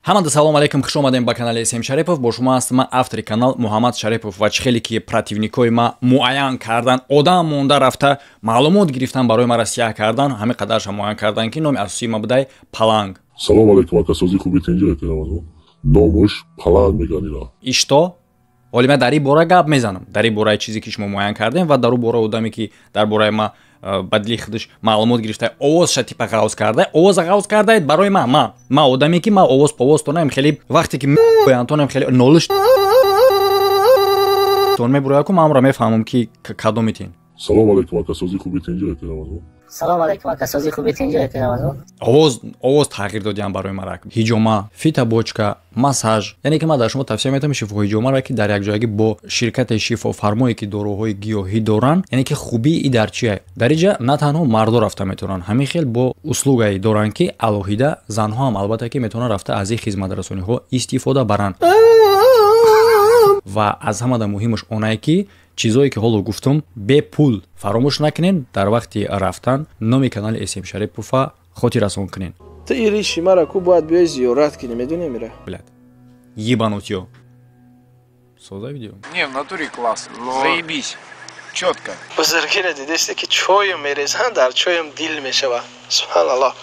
Ҳамада салом алейкум, хуш омадем ба канали СМ Шарипов. Бо шумо ҳастам ман, автори канал Муҳаммад Шарипов. Ва чӣ хеле ки противникои ма муайян кардан, одам монда рафта маълумот гирифтан, барои мара сиёҳ кардан, ҳамин қадарша муайян кардан, ки номи асосии ма будай Паланг. Салом алейкум, акасози хуби тинҷа, номаш Паланг меганира. Ишто ҳоли ман дар ин бора гап мезанам, дар ин бораи чизе ки шумо муайян кардем ва дар ӯ бора одаме ки дар бораи ма ба дили худаш маълумот гирифта, овозша типа ғавз карда, овоза ғавз кардаед барои ма. Ма одаме ки ма овоз повозтонам хеле вақте ки антонам хеле нолиш тон мебурояд ку, ман амро мефаҳмам ки кадомитин. Салом алейкум, акасози хуби тинҷа. Салом алейкум, акасози хуби тинҷа. Овоз тағйир додиам барои марак. Ҳиҷома, фитобочка, массаж, яъне ки ман дар шумо тавсия метавам шифоҳиҷомаро, ки дар якҷоягӣ бо ширкати шифофармое ки доруҳои гиёҳӣ доранд. Яъне ки хубии и дар чия? Дар инҷа на танҳо мардо рафта метавонанд, ҳамин хел бо услугае доранд, ки алоҳида занҳо ҳам албатта ки метавонанд рафта аз ин хизматрасониҳо истифода баранд. Ва аз ҳамада муҳимаш онае, ки чизое ки ҳоло гуфтум, бепул. Фаромӯш накунед, дар вақти рафтан номи канали СМ Шарипова хотиррасон кунед. Ту ириши мара ку бояд биёй зиёрат кунӣ, медонӣ мира? Блядь, ебанутьё. Создай видео. Не, в натуре класс. Но заебись, чётко. Бузургиро дидесте, ки чоем мерезанд, дар чоем дил мешава. Субҳаналлоҳ.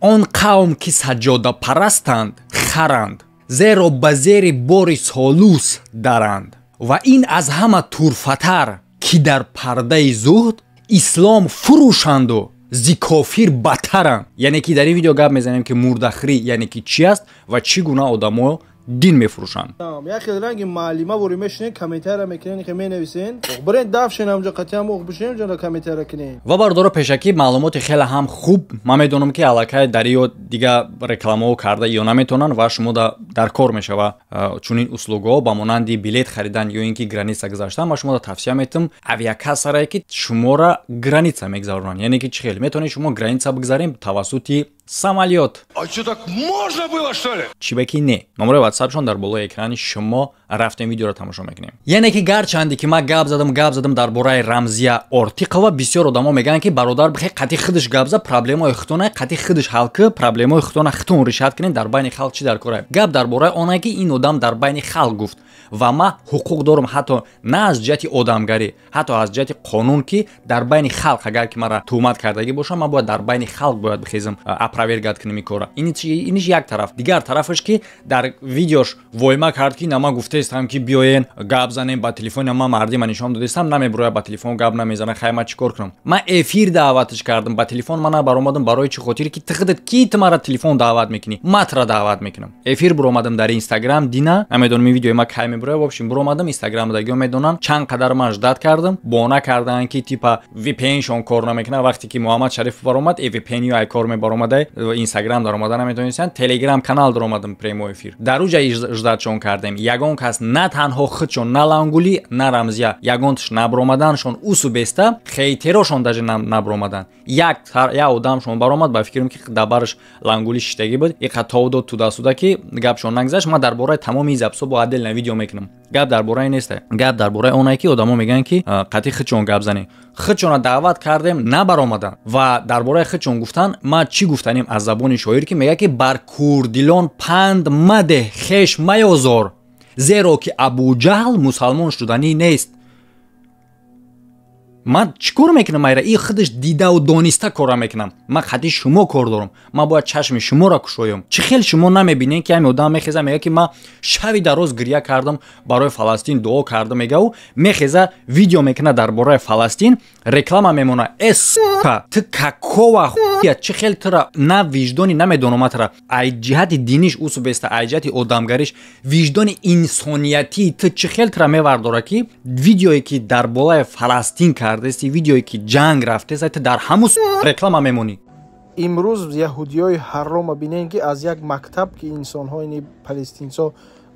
Он қавм ки саҷҷодапарастанд, харанд, зеро ба зери бори солус даранд. Ва ин аз ҳама турфатар, ки дар пардаи зуҳд ислом фурӯшанду зи кофир бадтаранд. Яъне ки дар ин видео гап мезанем, ки мурдахрӣ яъне ки чӣ аст ва чӣ гуна одамо дин мефурӯшанд. Як хел ранги маълима вори мешинен, комментария мекунен, ки менависен, бирен дафшен, ҳамҷо қатъиан оқ бишинем, ҷо комментария кунен. Ва бардоро, пешакӣ маълумоти хеле ҳам хуб. Ман медонам, ки аллакай дар ё дига рекламаҳо карда ё наметавонанд ва шумо дар кор мешава чунин услугаҳо ба монанди билет харидан ё ин ки граница гузаштан. Ман шуморо тавсия метавам авиакассарае, ки шуморо граница мегузаронанд. Яъне ки чӣ хел метавонед шумо граница бигзарем? Тавассути самолёт. А что, так можно было, что ли? Чӣ ба ки не? Номерои ватсапшон дар болои экрани шумо. Рафтем, видеоро тамошо мекунем. Яъне ки гарчанде ки ман гап задам, гап задам дар бораи Рамзия Ортиқова, бисёр одамо мегӯянд, ки бародар, бихе қатъи худаш гап за, проблемаи худтона қатъи худаш ҳал ки, проблемаи худтона худтон решать кунед, дар байни халқ чӣ дар кора? Гап дар бораи оне, ки ин одам дар байни халқ гуфт ва ман ҳуқуқ дорам, ҳатто на аз ҷиҳати одамгарӣ, ҳатто аз ҷиҳати қонун, ки дар байни халқ агар ки мара туҳмат кардагӣ бошам, ман бояд дар байни халқ бояд бихезам, опровергать кунем ин кора. Иниш як тараф. Дигар тарафаш, ки дар видеош войма кард, ки на, ман гуфтаистам, ки биёен гап занем ба телефони ман, марди ман нишон додистам, намебурояд, ба телефон гап намезана. Хай, ман чӣ кор кунам? Ман эфир даъваташ кардам, ба телефон ман набаромадам. Барои чӣ хотире ки тихдат ки ту мара телефон даъват мекунӣ, матра даъват мекунам. Эфир буромадам дар Инстаграм дина, намедонам ин видеои ма кай мебурояд. В общем, буромадам, инстаграмдагиҳо медонанд чанд қадар ман ждать кардам. Бона карданд, ки типа VPN-шон кор намекунад. Вақте ки Муҳаммад Шариф баромад, VPN ю ай кор мебаромада, Инстаграм даромада наметонистанд. Телеграм канал даромадам, прямой эфир дар уҷа ждать-шон кардем. Ягон кас, на танҳо худшон, на Лангулӣ, на Рамзия, ягонташ набаромаданшон. Усу беста хейтерошон даже набаромаданд. Як одамшон баромад, ба фикрам, ки дабараш Лангулӣ шиштагӣ буд, иқа тов дод туда-сюда, ки гапшон нагзашт. Ман дар бораи тамоми ин записҳо бо отдельно видео мекунам. Гап дар бораи неста, гап дар бораи оне, ки одамо мегӯянд, ки қатъи худшон гап занем. Худшона даъват кардем, набаромаданд ва дар бораи худшон гуфтан. Ман чӣ гуфтанем аз забони шоир, ки мегӯяд, ки бар курдилон панд мадеҳ, хеш маёзор, зеро ки Абуҷаҳл мусалмон шуданӣ нест. Ман чӣ кор мекунам? Айра и худаш дидаву дониста кора мекунам. Ман хати шумо кор дорам, ман бояд чашми шуморо кушоям. Чӣ хел шумо намебинед, ки ҳамин одам мехеза, мега, ки ман шави дароз гирья кардам, барои Фаластин дуо кардам, мегаву мехеза, видео мекунад, дар бораи Фаластин реклама мемона. Э, сука, ту какого хуя? Чӣ хел тура на виҷдони, намедонам, тара ай ҷиҳати диниш усу беста, ай ҷиҳати одамгариш, виҷдони инсониятии ту чӣ хел тура мевардора, ки видеое ки дар болаи Фаластин кардасти, видеое ки ҷанг рафтест, ту дар ҳамун реклама мемонӣ? Имрӯз яҳудиёи ҳаррома бинем, ки аз як мактаб, ки инсонҳои палестинсо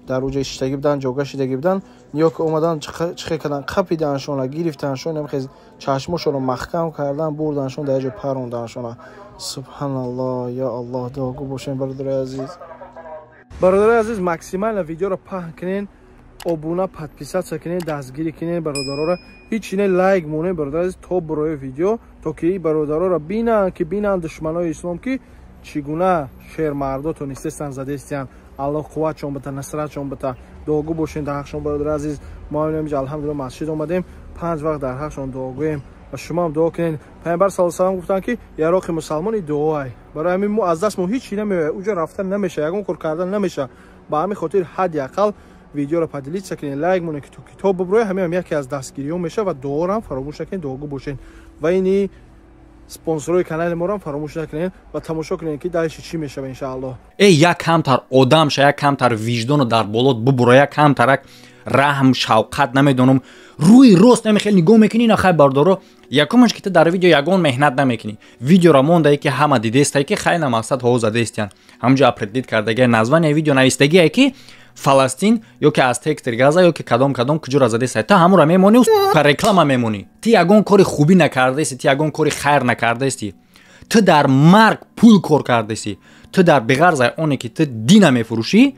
дар уҷа шиштагӣ буданд, ҷога шидагӣ буданд, ниё ки омадан, чӣ хел карданд? Қапидааншона, гирифтааншон, хез чашмошонро маҳкам кардан, бурданшон, дар ҷо парондааншона. Субҳаналлоҳ, ё Аллоҳ, дуогӯ бошем. Бародарои азиз, бародарои азиз, максимально видеоро паҳн кунен, обуна, подписаться кунен, дастгирӣ кунен бародароро. Ҳичи не, лайк монен, бародари азиз, то бурои видео, то ки бародароро бинанд, ки бинанд душманои ислом, ки Чӣ гуна шермардо тонистестан задестиян. Аллоҳ қувватшон бита, насратшон бита. Дуогӯ бошен дар ҳақшон, бародари азиз. Мо инҷа алҳамдулилла масҷид омадем, 5 вақт дар ҳақшон дуогӯем ва шумо ҳам дуо кунед. Паёмбар саллаллоҳу алайҳи васаллам гуфтанд, ки яроқи мусалмони дуоай. Барои ҳамин мо аз даст мо ҳеҷ чӣ намеояд, уҷа рафтан намеша, ягон кор кардан намеша. Ба ҳамин хотир ҳадди ақал видеоро поделиться кунед, лайк монед, ки то китоб буброяд, ҳамин ҳам яке аз дастгириҳо мешавад ва дуоро ҳам фаромӯш накунед, дуогӯ бошед. Ва ини спонсорҳои канали моро ҳам фаромӯш накунед ва тамошо кунед, ки дальше чӣ мешавад иншааллоҳ. Эй, як камтар одам ша, як камтар виҷдоно дар болот бубура, як камтарак раҳм, шавқат, намедонам, рӯи рост намехел нигоҳ мекунӣ. На хай, бардоро, якумаш ки ту дар видео ягон меҳнат намекунӣ. Видеоро мондае, ки ҳама дидестае, ки хай на мақсад ҳо задестиян, ҳамҷо определить кардагия, название видео навистагие, ки Фаластин ё ки аз текстер Газа ё ки кадом кадом куҷоро задестай, ту ҳамуро мемонӣ, реклама мемонӣ. Ту ягон кори хубӣ накардаисти, ту ягон кори хайр накардаисти, ту дар марг пул кор кардаисти. Ту дар беғарзаи оне ки ту дина мефурӯшӣ,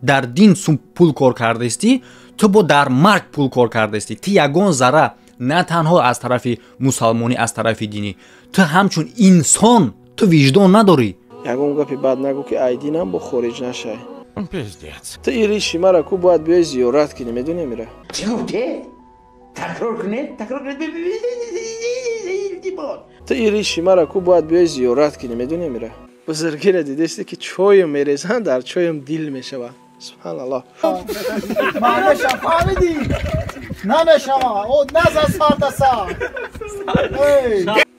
дар дин сум пул кор кардаистӣ, ту бо дар марг пул кор кардаистӣ. Ту ягон зарра на танҳо аз тарафи мусалмонӣ, аз тарафи динӣ, ту ҳамчун инсон ту виҷдон надорӣ. Ягон гапи бад нагӯ, ки ай динам бо хориҷ нашай. Пиздец. Ту ириши мара ку бояд биёй зиёрат кунӣ, медонӣ мира? Чӣ гуфте? Такрор кунед, такрор кунед. Илтимос. Ту ириши мара ку бояд биёй зиёрат кунӣ, медонӣ мира? Бузургиро дидесте, ки чоем мерезанд, дар чоем дил мешавад. Субҳаналлоҳ. Маънаша фаҳмидӣ? Намешава. О, наза сардаса.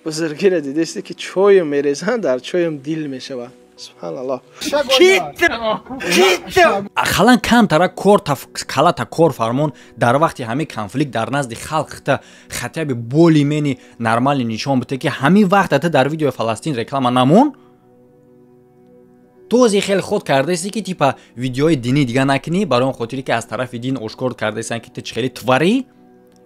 Бузургиро дидесте, ки чоем мерезанд, дар чоем дил мешавад. Субҳаналлоҳ. Ақаллан камтара кор калата кор фармон. Дар вақти ҳамин конфликт дар назди халқта хотя бы более-менее нормально нишон бите, ки ҳамин вақта ту дар видеои Фаластин реклама намон. Този хеле худ кардаисти, ки типа видеои динӣ дига накунӣ, барои он хотире ки аз тарафи дин ошкор кардаистанд, ки ту чӣ хеле тварӣ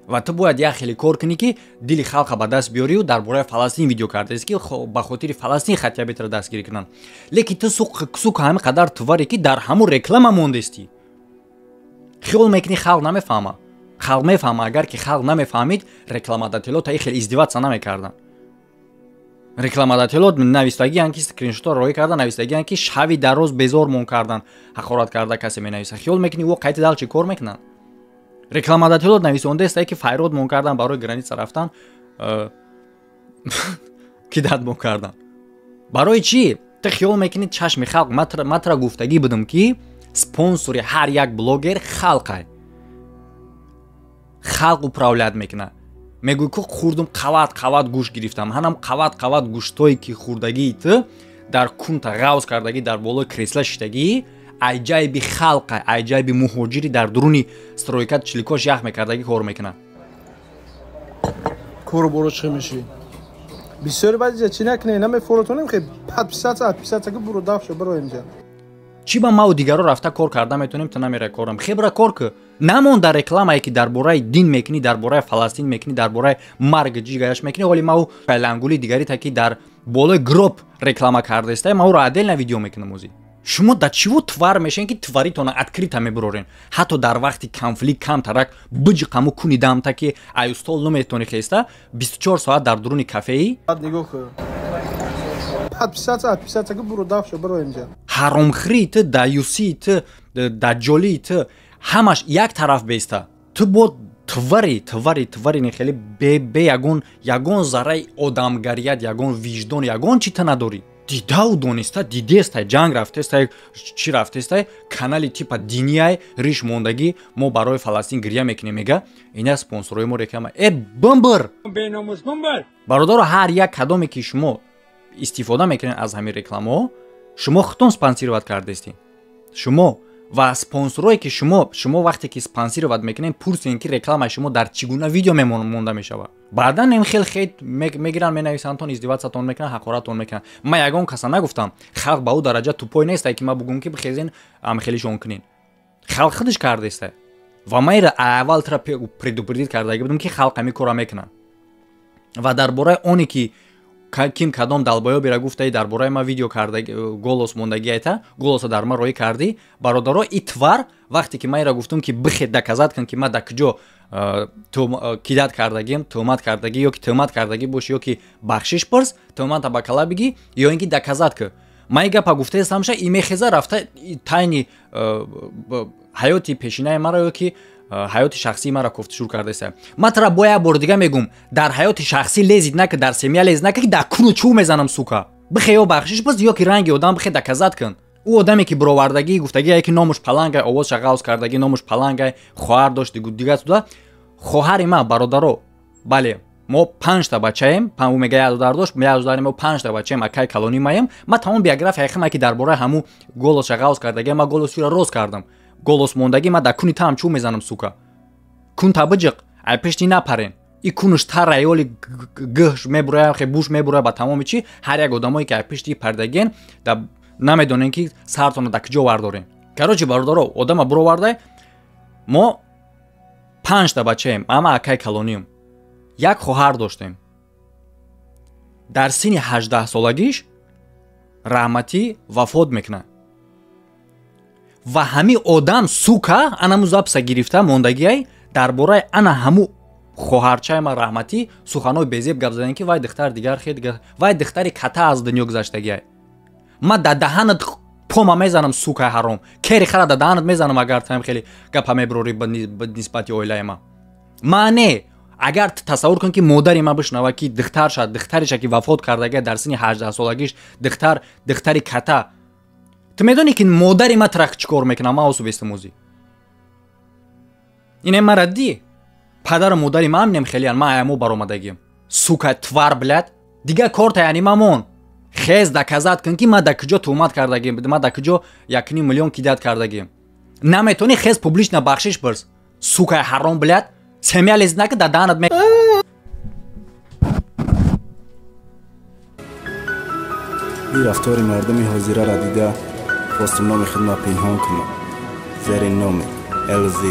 ва ту бояд як хеле кор кунӣ, ки дили халқа ба даст биёрию. Дар бораи Фаластин видео кардаист, ки ба хотири Фаластин хотя бы туро дастгирӣ кунанд, лекин ту сука ҳамин қадар тваре, ки дар ҳамун реклама мондестӣ. Хиёл мекунӣ, халқ намефаҳма? Халқ мефаҳма. Агар ки халқ намефаҳмид, рекламодатело та и хеле издеваться намекарданд. Рекламодатело навистагиан, ки скриншотро роҳӣ карда навистагиан, ки шави дароз безормон кардан, ҳақорат карда касе менависа. Хиёл мекунӣ, ӯ қайти дал чӣ кор мекунанд? Рекламодатело нависондаестае, ки файродмон кардан, барои граница рафтан кидатмон кардан. Барои чӣ? Ту хиёл мекунӣ, чашми халқ? Матра гуфтагӣ будам, ки спонсори ҳар як блогер халқай, халқ управлять мекунад. Мегӯй, ку хурдум, қават қават гӯшт гирифтам. Ҳанам қават қават гӯштҳое, ки хурдагии ту дар кунта ғавз кардагӣ, дар болои кресла шиштагӣ, айҷайби халқа, айҷайби муҳоҷири дар дуруни стройка чиликош ях мекардагӣ кор мекунад. Кору боро чӣ мешӣ? Бисёри баъд чӣ накунед, намефоротонем, хе подписаться, отписаться ки буро даф шо, биро инҷа. Чӣ ба маву дигаро рафта кор карда метавонем, ту намера корам? Хебра кор ку, намон дар рекламае, ки дар бораи дин мекунӣ, дар бораи Фаластин мекунӣ, дар бораи марг ҷигаяш мекунӣ. Ҳоли маву пайлангули дигари та, ки дар болои гроб реклама кардаиста, мауро отдельно видео мекунам. Озӣ шумо да чиво твар мешен, ки тваритона открыто мебурорен? Ҳатто дар вақти конфликт камтарак биҷиқаму куни дамта, ки аю стол наметавонӣ хеста, 24 соат дар дуруни кафеи. Нигоҳ кун, подписаться, отписаться ки буро даф шо, биро инҷа. Ҳаромхӯрии ту, даюсии ту, даҷҷолии ту ҳамаш як тараф беста, ту бо твари, твари, твари не, хеле бе ягон зарраи одамгарият, ягон виҷдон, ягон чи ту надорӣ. Дидаву дониста дидестай, ҷанг рафтестай, чӣ рафтестай, канали типа динияй риш мондагӣ, мо барои Фаластин гиря мекунем, мега ина спонсорҳои мо реклама. Э, бимбир, бародаро, ҳар як кадоме, ки шумо истифода мекунед аз ҳамин рекламаҳо, шумо худтон спонсировать кардестед. Шумо ва спонсорое, ки шумо вақте ки спонсировать мекунед, пурсен, ки рекламаи шумо дар чӣ гуна видео монда мешавад. Баъдан ин хел хейт мегиранд, менависандтон, издеваться-тон мекунанд, ҳақоратон мекунанд. Ман ягон каса нагуфтам. Халқ ба ӯ дараҷа тупой нестай, ки ман бугум, ки бихезен, амхелишон кунен. Халқ худаш кардеста ва ман ира аввал тра предупредить кардаги будам, ки халқ ҳамин кора мекунад. Ва дар бораи оне ки Ким кадом далбоёбера гуфтаи дар бораи ма видео карда, голос мондагӣ айта, голоса дар ма роӣ кардӣ. Бародаро, и твар вақте ки ман ира гуфтум, ки бихе доказать кун, ки ма дар куҷо кидать кардагим, тӯҳмат кардагӣ, ё ки тӯҳмат кардагӣ бошӣ, ё ки бахшиш пурс, тӯҳмата ба кала бигӣ, ё ин ки доказать ку. Ман и гапа гуфтаестамша, и мехеза рафта тайни ҳаёти пешинаи маро ё ки ҳаёти шахсии маро кофтишӯр кардаеста. Ман тара бо як бори дига мегум, дар ҳаёти шахсӣ лезить нака, дар семья лезить нака, ки дар куну чӯ мезанам, сука. Бихе ё бахшиш пурс, ё ки ранги одам бихе доказать кун. Ӯ одаме ки бировардагӣ гуфтагӣ, ки номуш палангай, овозша ғавз кардагӣ, номуш палангай, хоҳар дошт, дигар туда. Хоҳари ман, бародаро, бале, мо панҷта бачаем, ӯ мега як додар дошт, як додари мо панҷта бачаем, акай калони маем. Ман тамом биографияи хима, ки дар бораи ҳамун голосша ғавз кардагӣ, ман голосшура роз кардам. Голос мондагӣ, ман дар куни таам чӯ мезанам, сука. Кун та биҷиқ, ай пишти напарен. И кунуш тара ёли гӯш мебуроя, хе буш мебуроя ба тамоми чи, ҳар як одамое ки ай пишти пардагиен, да намедонем, ки сартона дар куҷо вардорем. Короче, бародаро, одама буровардай, мо панҷта бачаем, ама акай калонием. Як хоҳар доштем. Дар синни 18 солагиш раҳматӣ вафот мекунад. Ва ҳамин одам, сука, анаму записа гирифта мондагиай, дар бораи ана ҳаму хоҳарчаи ман раҳматӣ суханҳои безеб гап задан, ки вай духтар дигар хе дигар, вай духтари ката аз дунё гузаштагиай. Ман дар даҳанат пома мезанам, сукаи ҳаром, кери хара дар даҳанат мезанам, агар таам хеле гапа мебирорӣ ба нисбати оилаи ман. Ман не, агар тасаввур кун, ки модари ман бишнава, ки духтарша, духтареша ки вафот кардагиай дар синни 18 солагиш, духтар, духтари ката. Ту медонӣ, ки модари ман трак чӣ кор мекунам? Ман осу бестамозӣ ине мара ди падару модари ман нем хелиян, ман аямо баромадагием. Сука, тварь, блядь, дигар корта яъни мамон. Хез доказать кун, ки ман дар куҷо туҳмат кардагием, ман дар куҷо 1,5 миллион кидать кардагием. Наметонӣ, хез публично бахшиш пурс, сукаи ҳаром, блядь. Семья лезить нака, дар даҳанат ме Ин рафтори мардуми ҳозираро дида, хостум номи худро пинҳон кунам зери номи ЛЗ.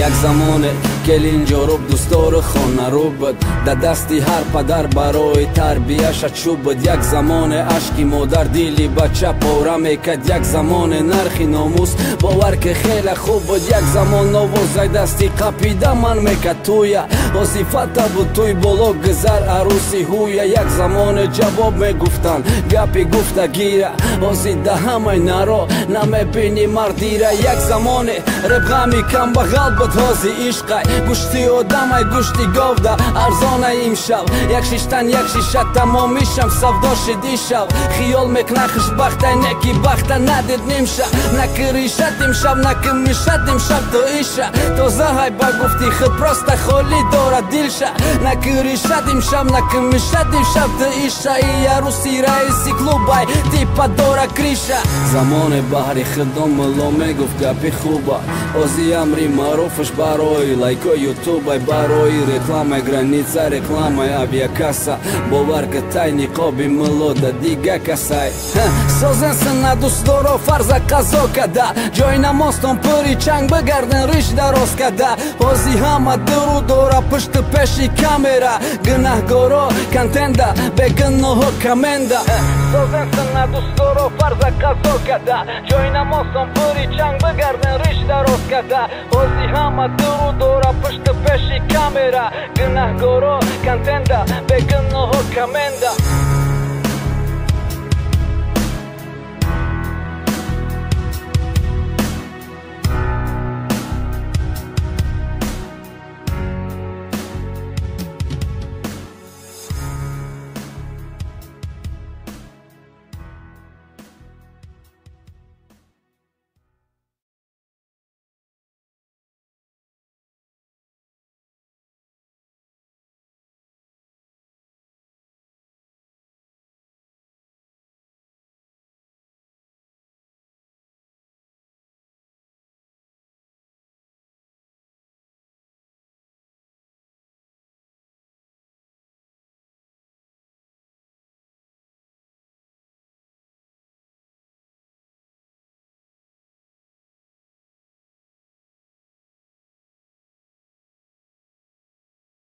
Як замоне келин ҷоруб дӯстору хонарӯ буд, дар дасти ҳар падар барои тарбияша чӯб буд. Як замоне ашки модар дили бача пора мекард, як замоне нархи номус, бовар ки, хеле хуб буд. Як замон овозай дасти қапида ман мекард туя, вазифата буд туй боло гузар арӯси ҳуя. Як замоне ҷавоб мегуфтанд гапи гуфтагира, ҳозир да ҳамаи наро намебини мардира. Як замоне ребғами камбағал буд, ҳозир ишқай гӯшти одамай, гӯшти говда арзонай. Имшаб як шиштан як шиша тамомишам савдо шид. Ишав хиёл мекунад хушбахтай, неки бахта надид нимша. Накиришат имшаб, накимишат имшаб, то иша тозаҳай ба гуфти худ просто холӣ дорад дилша. Накиришат имшаб, накимишат имшаб, то иша и аруси раиси клубай типа дора криша. Замоне баҳри худом мулло мегуфт гапи хуба, ози амри маъруфаш барои лайкои ютубай, барои рекламаи граница, рекламаи авиакасса. Бовар ки тай ниқоби мулло да дига касай. Созен сина дӯстдоро фарза қазо када, ҷои намозтон пури чанг бигарден, риш дароз када. Ҳози ҳама дуру дора пушту пеши камера, гунаҳгоро контента, бегуноҳо коменда. Созен сина дӯстдоро фарза қазо када, ҷои намозтон пури чанг бигарден, риш дароз када. Ҳози ҳама дуру дора пушту пеши камера, гунаҳгоро контента, бегуноҳо коменда.